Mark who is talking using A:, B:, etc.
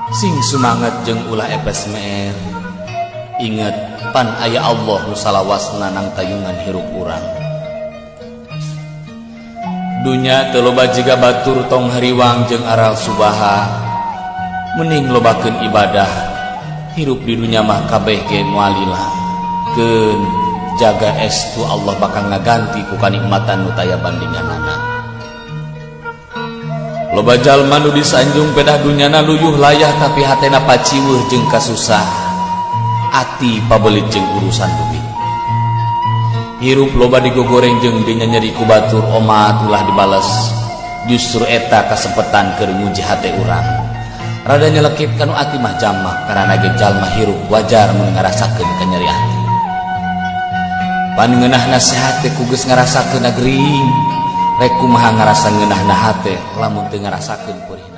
A: Sing sumanget jeung ulah epes meer. Inget pan aya Allah nu salawasna nangtayungan hirup urang. Dunya teu loba jiga batur, tong hariwang jeung aral subaha. Mending lobakeun ibadah. Hirup di dunya mah kabeh ge moal lila. Keun jaga estu, Allah bakal ngaganti ku kanikmatan nu taya bandinganana. Loba jalma nu disanjung pedah dunyana luyuh layah, tapi hatena paciweuh jeung kasusah ati, pabelit jeung urusan duit. Hirup loba digogoreng jeung dinyanyeri ku batur, omat ulah dibales. Justru eta kasempatan keur nguji hate urang. Rada nyelekit kanu ati mah jamak, karena ge jalma hirup wajar mun ngarasakeun kanyeri ati. Pan ngeunah nasihat teh ku geus ngarasakeun gering. Rek kumaha ngarasa ngeunahna hate lamun teu ngarasakeun perih?